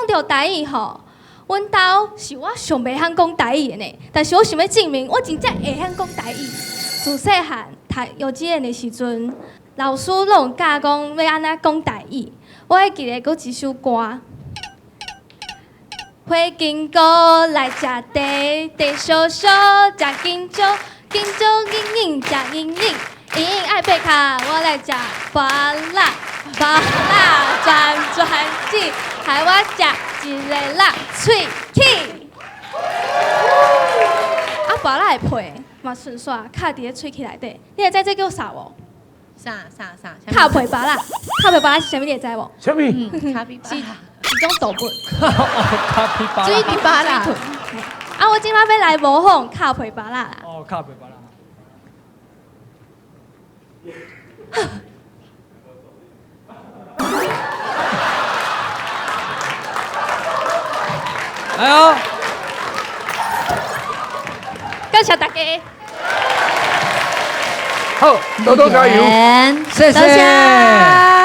著台語吼，阮兜是我上袂曉講台語的呢，但是我想欲證明我真正會曉講台語。自細漢讀幼稚園的時陣，老師攏有教講欲按怎講台語。我還記得閣一首歌。火金哥來食茶，茶燒燒，食緊少，緊少緊緊食緊緊，英英愛白卡，我來食芭樂，芭樂轉轉子，害我食一个落喙齒。啊，芭樂的皮嘛順紲卡佇咧喙齒內底，你會知這叫啥無？啥啥啥？卡皮芭樂，卡皮芭樂是啥物？你會知無？啥物？卡比是一種動物。卡皮巴水皮芭樂。啊，我這擺欲來模仿卡皮芭樂啦。哦，卡皮芭樂。來哦！感謝大家。好，多多加油！謝謝。